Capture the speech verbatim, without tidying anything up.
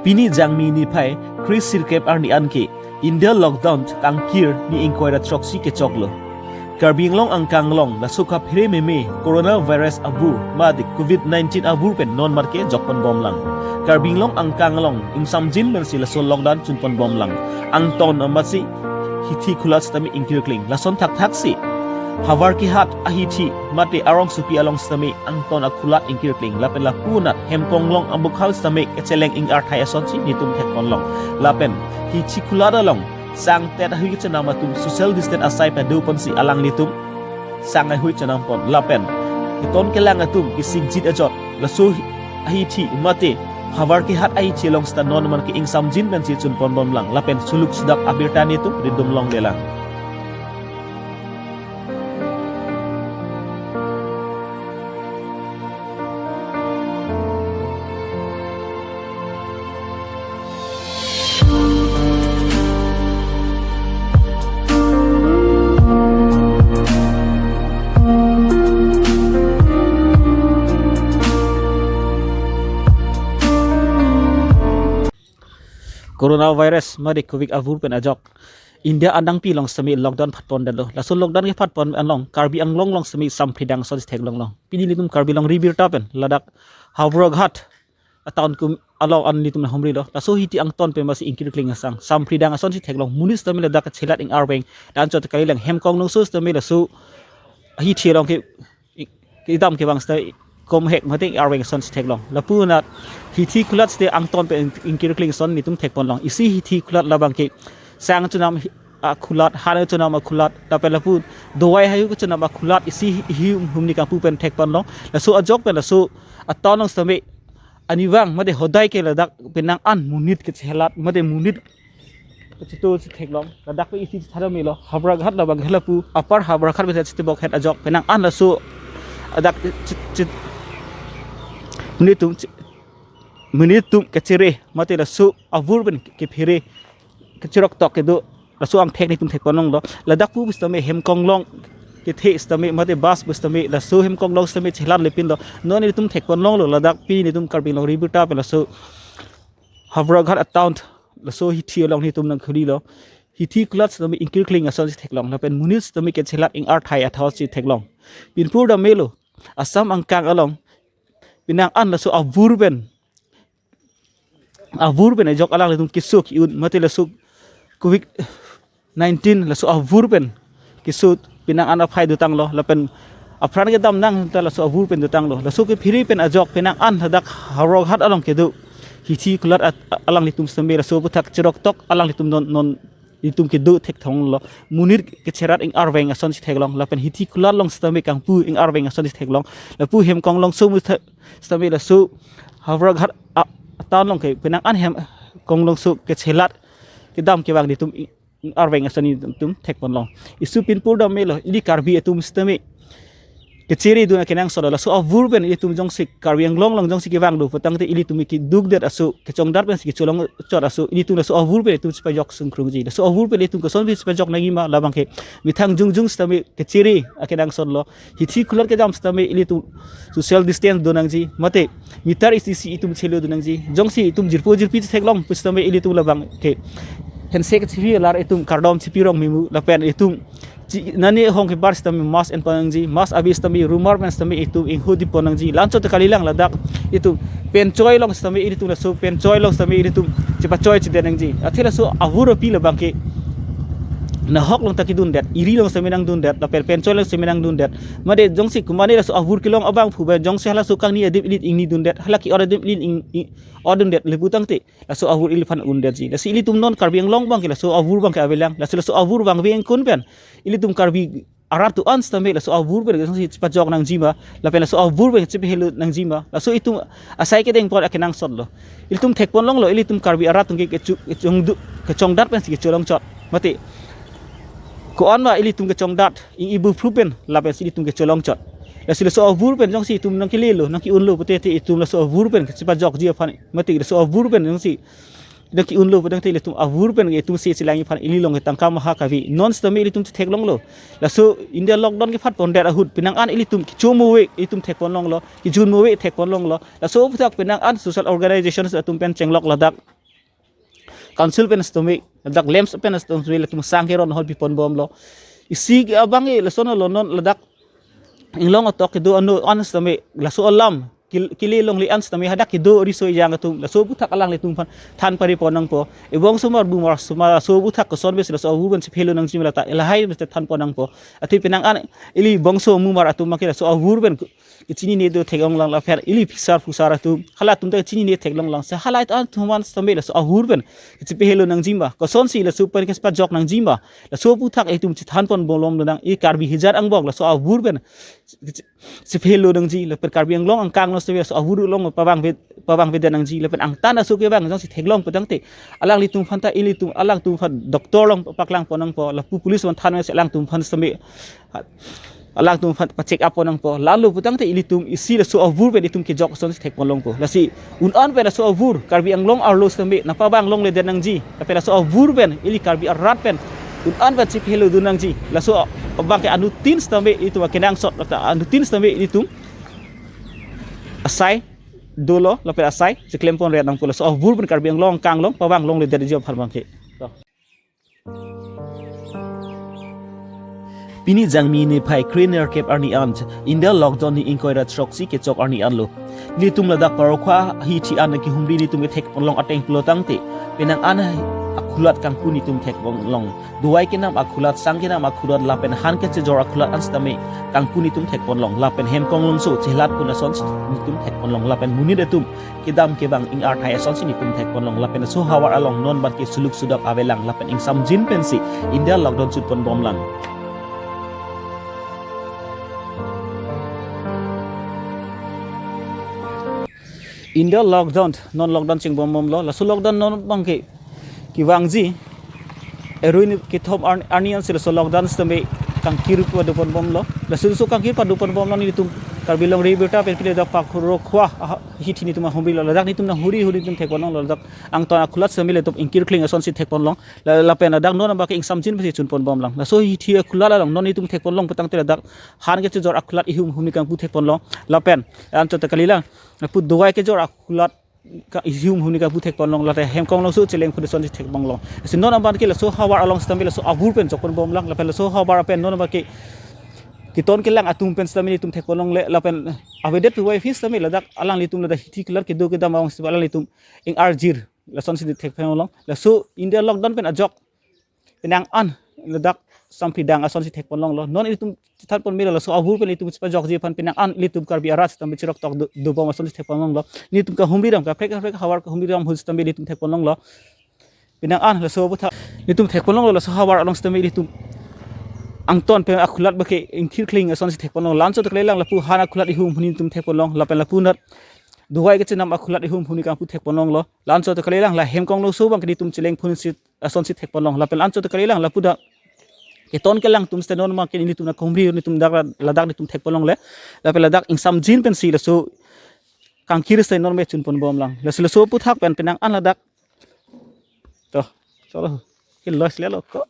Pini Jangmi niphai kre sirkep arni anke India lockdown kangkir ni ingkoi ra throksi kechoklo. Karbi Anglong angkang along laso kaphere meme coronavirus avur mate covid nineteen avur pen non marke jokpon bomlang. Karbi Anglong angkang along ingsamjin pensi laso lockdown chunpon bomlang. Angton amatsi hithi khulat sitame ingkirkling. Lason thakthaksi Howraghat ahithi mate arongsopi along sitame angton akhulat ingkirkling. Lapen lapu anat Hemkonglong abukhal sitame kecheleng ing-arthai asonsi netum thekponlong. Lapen hithi khulat along sang tet ahui kachenam atum social distance asai padoponsi alanglitum sang ahui chenampon. Lapen keton kelang atum kesikjit ajot laso ahithi mate Howraghat ahithi along sita non marke ingsamjin pensi chunpon bomlang. Lapen suluk sudak abirta netum ridum longlelang. Coronavirus mate covid avur pen ajok India anangpi along sitame lockdown phatpondetlo. Laso lockdown kephatpon along Karbi Anglong along sitame Samphredang asonsi theklonglong. Pini netum Karbi Anglong ribirta pen ladak Howraghat atown kum along an netum humrilo. Laso hithi angton pen amatsi ingkirkling asang Samphredang asonsi theklong. Monit sitame ladak kachelat ing-arveng. Anchot kalilang Hemkonglongso sitame laso hithi along ke kedam kevang sita komhek mate arveng asonsi theklong. Lapu anat hithi khulat sita angton pen ingkirkling ason netum thekponlong. Isi hithi khulat labang ke sang chunam hi-, akhulat, han chunam akhulat, lapen lapu dawai hayu kachunam akhulat isi hi-, hi humni kangpu pen thekponlong. Laso ajok pen laso atown along sitame arnivang mate hodai ke ladak penang an monit kachelat mate monit kachetu si theklong. Ladak pe isi thadam melo. Howraghat labang ke lapu Upper Howraghat mate Chitibokhet ajok penang an laso adak chit, chit, monit atum chi-, monit atum kachere mate laso avur pen kephere kachiroktok kedo laso angthek netum thekponlonglo. Ladak pu sitame Hemkonglong kethe sitame mate bus pu sitame laso Hemkonglong sitame chelat lepinlo. Non netum thekponlonglo ladak pini netum Karbi Anglong ribirta pen laso Howraghat atown laso hithi along netum nangkhulilo. Hithi khulat sitame ingkirkling asonsi theklong. Lapen monit sitame kachelat ing-arthai athotsi theklong. Pinpur dam melo. Assam angkang along penang an laso avur pen, avur pen ajok alanglitum keso ki-un mate laso covid nineteen laso avur pen keso penang an aphai dotanglo lapen apran kedam nang ta laso avur pen dotanglo. Laso kephere pen ajok penang an ladak Howraghat along kedo hithi khulat at-, alanglitum sitame laso aputhak chiroktok alanglitum non, non netum kedo thekthonglo. Monit kachelat ing-arveng asonsi theklong. Lapen hithi khulat along sitame kangpu ing-arveng asonsi theklong. Lapu Hemkonglongso mutha-, sitame laso Howraghat a-, atown along ke penang an Hemkonglongso kachelat kedam kevang netum i-, arveng ason netum thekponlong. Isi pinpur dam melo ili Karbi atum sitame kachere dun akenangsotlo. Laso avur pen ilitum jongsi Karbi Anglong along jongsi kevanglo putangte ilitum kedukdet aso kechongdat pensi kecholongchot aso ilitum laso avur pen itum chepajok sungkrungji. Laso avur pen ilitum kosonsi chepajok nangjima labang ke methang jongjong sitame kachere akenangsotlo. Hithi khulat kedam sitame ilitum social distance do nangji mate meter isi isi itum chelo do nangji. Jongsi itum jirpo jirpi theklong pu sitame ilitum labang ke handshake chipi alar itum kardom chipi rong memu lapen itum chi-, nani ahong kebar sitame mask enpon nangji. Mask ave sitame rumor pen sitame itum inghudipon nangji. La-anchot kalilang ladak itum penchoi along sitame ilitum laso penchoi along sitame ilitum chepachoi chede nangji. Athe laso avur api labang ke nahok along ta kedundet, eri along sitame nangdundet, lapen penchoi along sitame nangdundet. Mate jongsi kumane laso avur kelong abangphu pen jongsi halaso kangni adim ilit ingni dundet, hala ke-or adim ilit ing, ing, or dundet le putangte laso avur iliphan undetji. Lasi ilitum non Karbi Anglong abang ke laso avur abang ke avelang. Lasi laso avur vangve ingkun pen ilitum Karbi arat do-an sitame laso avur pen jongsi chepajok nangjima lapen laso avur pen chepahelo nangjima. Laso itum asai kedeng apot akenangsotlo. Ilitum thekponlonglo ilitum Karbi arat atum ke kechu-, kechongdu-, kechongdat pensi kecholongchot. Mate ko-an ma ilitum kechongdat ing-ibu phru pen lapensi ilitum kecholongchot. Lasi laso avur pen jongsi itum nangkelelo nangke-unlo putangte itum laso avur pen chepajokji aphan. Mate laso avur pen jongsi Dak ke-unlo putangte ilitum avur pen itum se chelang aphan ili along tangka maha kave. Non sitame ilitum chetheklonglo. Laso India lockdown kepatpon det ahut penang an ilitum kecho mo ave itum thekpon longlo, kejun mo ave thekpon longlo. Laso aputhak penang an social organizations atum pen chenglok ladak council pen sitame, ladak LAMPS pen sitame, latum sang keron hol pipon bomlo. Isi ke abang e lason lo non ladak inglong atok kedo ano an sitame, laso alam kil-, kile longle an sitame hadak kedo riso ejang atum, laso aputhak alanglitum aphan than pari pon nangpo. Ebong somar bumar somar laso aputhak koson besi laso avur pen chephelo nangji ma lata lahai mesti than pon nangpo. Athe penang an ili bongso mumar atum make laso avur pen kechinine do theklonglang lapen ili phisar phusar atum, halatum ta kechinine theklonglang. Se halai atum aphan sitame laso avur pen chephelo nangji ma, kosonsi laso pen kepajok nangji ma, laso aputhak itum chethan pon bomlong nang. I Karbi hijar angbong laso avur pen chephelo nangji, lapen Karbi Anglong angkang lo sitame laso avur along pavang ave, pavang avedet nangji, lapen angtan aso kevang jongsi theklong putangte alanglitum aphan ta ilitum alangtum aphan doctor along paklang pon nangpo, lapu police aphan than mesi alangtum aphan sitame, alangtum aphan pa-check up pon nangpo. Lalo putangte ilitum isi laso avur pen itum kejok asonsi thekpon longpo. Lasi un an pen laso avur Karbi Anglong arlo sitame nangpavang longledet nangji. Lapen laso avur pen ili Karbi arat pen un an pen chephelo dun nangji. Laso abang ke anuttin sitame itum akenangsot, lapen anuttin sitame itum asai dolo, lapen asai cheklem pon ret nangpo. Laso avur pen Karbi Anglong angkang along pavang longledetji aphan abang ke. Pini Jangmi niphai krenerkep arni an, India lockdown ni ingkoi ra throksi kechok arni anlo. Ilitum ladak Parokhowa hithi an kehumri ilitum kethekpon long ateng pulotangte, penang an akhulat kangpu ilitum thekpon long. Dovai kenam akhulat, sang kenam akhulat, lapen han kechejor akhulat an sitame kangpu ilitum thekpon long. Lapen hem konglongso chelat pun asonsi ilitum thekpon long. Lapen monit atum kedam kevang ing-arthai asonsi ilitum thekpon long. Lapen laso ahavar along non abang ke suluk sudok avelang. Lapen ingsamjin pensi India lockdown chotpon bomlang. India lockdown, non lockdown chingbom bomlo. Laso lockdown non abang ke kevangji arni kethom ar-, arni ansi laso lockdown sitame kangkir padopon bomlo. Laso laso kangkir padopon bomlo, nelitum Karbi Longri Abirta pen pile dak Parokhowa, ah, hithi nelitum ahumri lo. Ladak nelitum nanghumri huri nelitum thekpon longlo. Ladak angtan akhulat sitame ilitum ingkir kling asonsi thekpon long. La-, lapen ladak non abang ke ingsamjin pensi chotpon bomlang. Laso hithi akhulat along non itum thekpon long putangte ladak han kechejor akhulat ihum hum ni kangpu thekpon long. Lapen anchot kalilang, lapu dovai kejor akhulat ka ihum hum ni kangpu thekpon long, lapen hem konglongso cheleng pun asonsi thekpon long. Si non abang ke laso ahavar along sitame laso avur pen jokpon bomlang, lapen laso ahavar pen non abang ke keton kelang atum pen sitame nelitum thekpon longle, lapen avedet pu wai fis sitame ladak alanglitum ladak hithi kelar kedo kedam awang sitame alanglitum ing-arjir lasonsi thekpon long. Laso India lockdown pen ajok penang an ladak sampidang asonsi thekpon longlo. Non ilitum chethanpon melo, laso avur pen ilitum chepajokji aphan penang an ilitum Karbi arat sitame chirok tok do, dobom asonsi thekpon longlo. Nelitum kahumri dam, kaprek kaprek havar kahumri dam ahut sitame ilitum thekpon longlo. Penang an laso aputhak ilitum thekpon longlo, laso ahavar along sitame ilitum angtan pen akhulat abang ke ingkir kling asonsi thekpon long. La-anchot kalilang lapu han akhulat ihum hum ni itum thekpon long. Lapen lapu nat dovai kechenam akhulat ihum hum ni kangpu thekpon longlo. La-anchot kalilang la hem konglongso abang ke nelitum cheleng pun si asonsi thekpon long. Lapen la-anchot kalilang lapu dak keton kelang atum sitame non abang ke nelitum nanghumri nelitum dak ladak nelitum thekpon longle. Lapen ladak ingsamjin pensi laso kangkir sitame non me chotpon bomlang. Laso laso aputhak pen penang an ladak. To, cholo. Ke lois lelo ko.